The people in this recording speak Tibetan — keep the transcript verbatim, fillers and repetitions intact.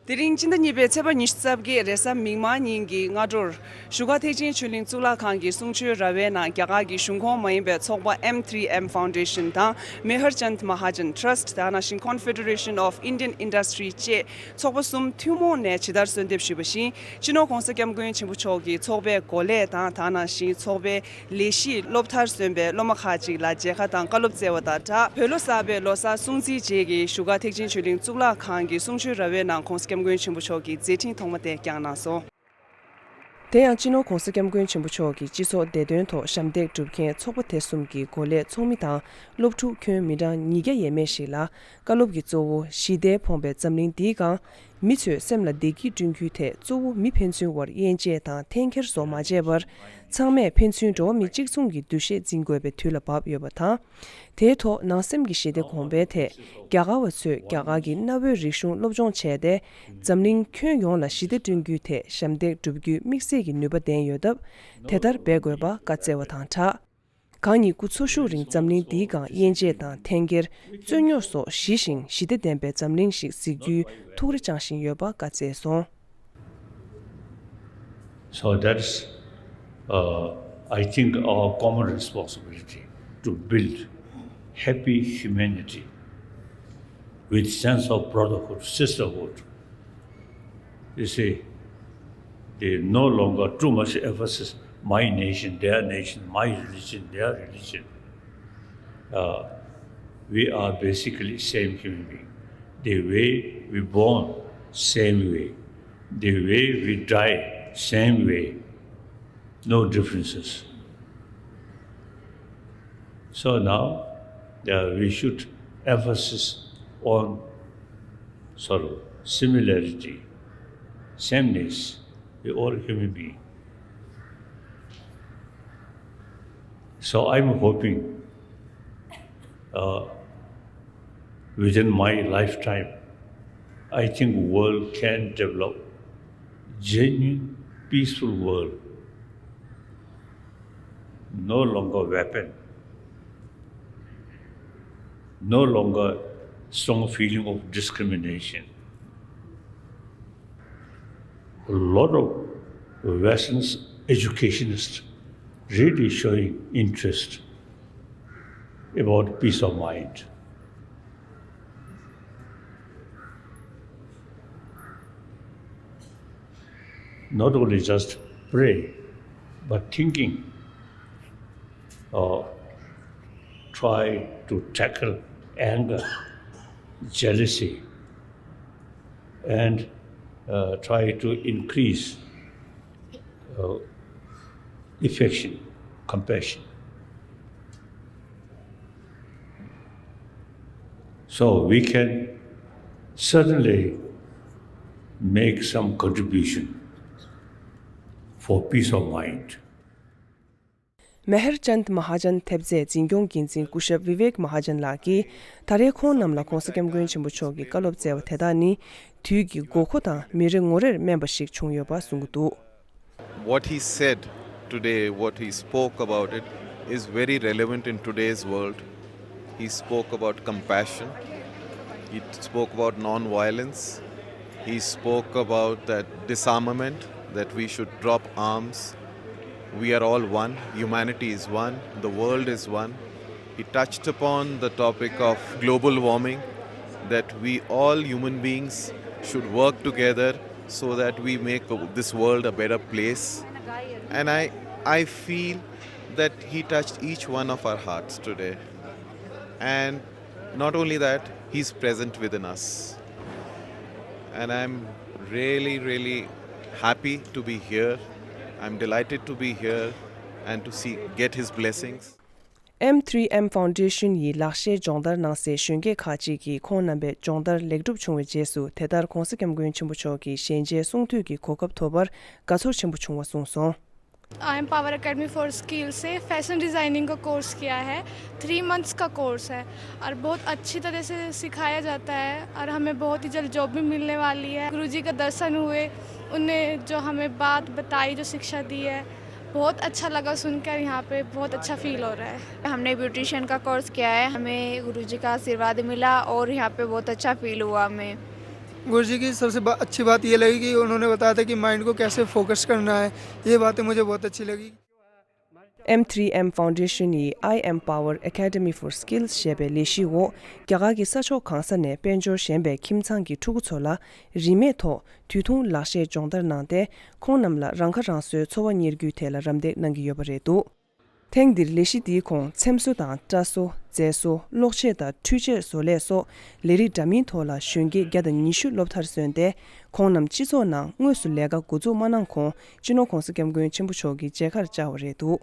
དེ་རིང་སྤྱི་ཟླ་གཉིས་པའི་ཚེས་པ་ཉི་ཤུ་རྩ་བརྒྱད་རེས་གཟའ་མིག་དམར་ཉིན་གྱི་སྔ་དྲོར། བཞུགས་སྒར་ཐེག་ཆེན་ཆོས་གླིང་གཙུག་ལག་ཁང་གི་གསུང་ཆོས་ར་བའི་ནང་རྒྱ་གར་གྱི་གཞུང་ཁོངས་མ་ཡིན་པའི་ཚོགས་པ་M three M Foundation དང་Meher Chand Mahajan Trust ད་ནང་བཞིན་Confederation of Indian Industry བཅས་ཚོགས་པ་གསུམ་ཐུན་མོང་ནས་ཇི་ལྟར་གསོལ་འདེབས་ཞུས་པ་བཞིན། སྤྱི་ནོར་༧གོང་ས་༧སྐྱབས་མགོན་ཆེན་པོ་མཆོག་གིས་ཚོགས་པའི་འགོ་ལས་དང་ད་ནང་བཞིན་ཚོགས་པའི་ལས་གཞིས་སློབ་མཐར་སོན་པའི་སློབ་མ་ཁག་ཅིག་ལ་མཇལ་ཁ་དང་བཀའ་སློབ་སྩལ་བ་དང་སྦྲགས། བོད་ལོ་གསར་པའི་ལོ་གསར་སྲུང་བརྩིའི་རྗེས་ཀྱི་བཞུགས་སྒར་ཐེག་ཆེན་ཆོས་གླིང་གཙུག་ལག་ཁང་གི་གསུང་ཆོས་ར་བའི་ནང་༧གོང་ས་༧སྐྱབས་མགོན་ཆེན་པོ་མཆོག་གིས་མཛད་འཕྲིན་ཐོག་མ་དེ་བསྐྱངས་གནང་སོང་། དེ་ཡང་སྤྱི་ནོར་༧གོང་ས་༧སྐྱབས་མགོན་ཆེན་པོ་མཆོག་གིས་སྤྱི་ཚོགས་བདེ་དོན་ཐོག་ཞབས་འདེགས་སྒྲུབ་མཁན་ཚོགས་པ་དེ་གསུམ་གྱི་འགོ་ལས་ཚོགས་མི་དང་སློབ་ཕྲུག་ཁྱོན་མི་གྲངས་ཉིས་བརྒྱ་ཡས་མས་ཤིག་ལ་བཀའ་སློབ་ཀྱིས་གཙོ་བོ་ཞི་བདེ་ཕོངས་པའི་འཛམ་གླིང་འདིའི་སྒང་། མི་ཚོས་སེམས་ལ་བདེ་སྐྱིད་བསྐྲུན་རྒྱུའི་ཐད་གཙོ་བོ་མི་ཕན་ཚུན་དབར་དབྱེ་འབྱེད་དང་འཐེན་འཁྱེར་སོགས་མ་བྱས་པར། ཚང་མས་ཕན་ཚུན་འགྲོ་བ་མི་གཅིག་མཚུངས་ཀྱི་འདུ་ཤེས་འཛིན་དགོས་པའི་དུས་ལ་བབ་ཡོད་པ་དང་། དེའི་ཐོག་ནང་སེམས་ཀྱི་ཞི་བདེ་གོང་འཕེལ་ཐད་རྒྱ་གར་བ་ཚོས་རྒྱ་གར་གྱི་གནའ་བོའི་རིག་གཞུང་སློབ་སྦྱོང་བྱས་ཏེ། འཛམ་གླིང་ཁྱོན་ཡོངས་ལ་ཞི་བདེ་བསྐྲུན་རྒྱུའི་ཐད་ཞབས་འདེགས་བསྒྲུབ་རྒྱུའི་དམིགས་བསལ་གྱི་ནུས་པ་ལྡན་ཡོད་སྟབས། དེ་ལྟར་འབད་དགོས་པ་བཀའ་སྩལ་བ་དང་སྦྲགས། གང་ཉིད་སྐུ་འཚོ་བཞུགས་རིང་འཛམ་གླིང་འདིའི་སྒང་དབྱེ་འབྱེད་དང་འཐེན་འཁྱེར། རྩོད་རྙོག་སོགས་ཞི་ཞིང་ཞི་བདེ་ལྡན་པའི་འཛམ་གླིང་ཞིག་གཟིགས་རྒྱུའི་ཐུགས་རེ་བཅངས་བཞིན་ཡོད་པ་བཀའ་སྩལ་སོང་། So that's, uh, I think, our common responsibility to build happy humanity with sense of brotherhood, sisterhood. You see, they no longer too much emphasis my nation, their nation, my religion, their religion. Uh, we are basically same human being. The way we born, same way. The way we die, same way. No differences. So now, uh, we should emphasis on sort of similarity, sameness. We all human being. So I'm hoping, uh, within my lifetime, I think world can develop genuine peaceful world. No longer weapon, no longer strong feeling of discrimination. A lot of Western educationists really showing interest about peace of mind. Not only just pray, but thinking, uh, try to tackle anger, jealousy, and uh, try to increase uh, affection, compassion. So we can certainly make some contribution for peace of mind. མེ་ཧར་ཅན་མ་ཧ་ཅན་ཐེབས་རྩའི་འཛིན་སྐྱོང་འགན་འཛིན་སྐུ་ཞབས་བི་ཝེག་མ་ཧ་ཅན་ལགས་ཀྱིས། ད་རེས་ཁོང་རྣམས་ལ་༧གོང་ས་༧སྐྱབས་མགོན་ཆེན་པོ་མཆོག་གིས་བཀའ་སློབ་སྩལ་བ་དེ་དག་ནི། དུས་ཀྱི་དགོས་མཁོ་དང་མི་རེ་ངོ་རེར་སྨན་པ་ཞིག་བྱུང་ཡོད་པ་གསུང་གི་འདུག། What he said today, what he spoke about it, is very relevant in today's world. He spoke about compassion. He spoke about non-violence. He spoke about that disarmament, that we should drop arms. We are all one. Humanity is one. The world is one. He touched upon the topic of global warming, that we all human beings should work together so that we make this world a better place. And I, I feel that he touched each one of our hearts today. And not only that, he's present within us. And I'm really, really happy to be here. I'm delighted to be here and to see, get his blessings. M three M Foundation ཡི་ལག་ཤེས་སྦྱོང་བརྡར་གནང་སའི་གཞོན་སྐྱེས་ཁག་ཅིག་གིས་ཁོང་རྣམ་པའི་སྦྱོང་བརྡར་ལེགས་གྲུབ་བྱུང་བའི་རྗེས་སུ། དེ་ལྟར་༧གོང་ས་༧སྐྱབས་མགོན་ཆེན་པོ་མཆོག་གི་ཞལ་མཇལ་གསུང་ཐོས་ཀྱི་གོ་སྐབས་ཐོབ་པར་དགའ་ཚོར་ཆེན་པོ་བྱུང་བ་གསུངས་སོང་། I M power academy for skill से fashion designing का course किया है। Three months का कोर्स है और बहुत अच्छी तरह से सिखाया जाता है और हमें बहुत ही जल्द जॉब भी मिलने वाली है। गुरुजी का दर्शन हुए, उनने जो हमें बात बताई, जो शिक्षा दी है, बहुत अच्छा लगा सुनकर। यहाँ पे बहुत अच्छा फील हो रहा है। हमने ब्यूटिशियन का कोर्स किया है, हमें गुरुजी का आशीर्वाद मिला और यहाँ पे बहुत अच्छा फील हुआ हमें। गुरु जी की सबसे बा-, अच्छी बात ये लगी कि उन्होंने बताया था कि माइंड को कैसे फोकस करना है। ये बातें मुझे बहुत अच्छी लगी। M three M Foundation ཡི I M Power Academy for Skills ཞེས་པའི་ལས་གཞིའི་འོག་རྒྱ་གར་གྱི་ས་ཕྱོགས་གང་ས་ནས་དཔལ་འབྱོར་ཞན་པའི་ཁྱིམ་ཚང་གི་ཕྲུ་གུ་ཚོ་ལ་རིན་མེད་ཐོག་དུས་ཐུང་ལག་ཤེས་སྦྱོང་བརྡར་གནང་སྟེ། ཁོང་རྣམས་ལ་རང་ཁ་རང་གསོའི་འཚོ་བ་གཉེར་རྒྱུའི་ཐད་ལ་རམ་འདེགས་གནང་གི་ཡོད་པ་རེད་འདུག་ཐེངས་འདིར་ལས་གཞི་འདིའི་ཁོངས་འཚེམ་བཟོ་དང་སྐྲ་བཟོ། མཛེས་བཟོ། གློག་ཆས་དང་འཕྲུལ་ཆས་བཟོ་ལས་སོགས་ལས་རིགས་འདྲ་མིན་ཐོག་ལ་གཞོན་སྐྱེས་བརྒྱ་དང་ཉི་ཤུ་སློབ་མཐར་སོན་ཏེ། ཁོང་རྣམས་སྤྱི་ཚོགས་ནང་དངོས་སུ་ལས་ཀ་འགོ་འཛུགས་མ་གནང་གོང་། སྤྱི་ནོར་༧གོང་ས་༧སྐྱབས་མགོན་ཆེན་པོ་མཆོག་གི་མཇལ་ཁར་བཅར་བ་རེད་འདུག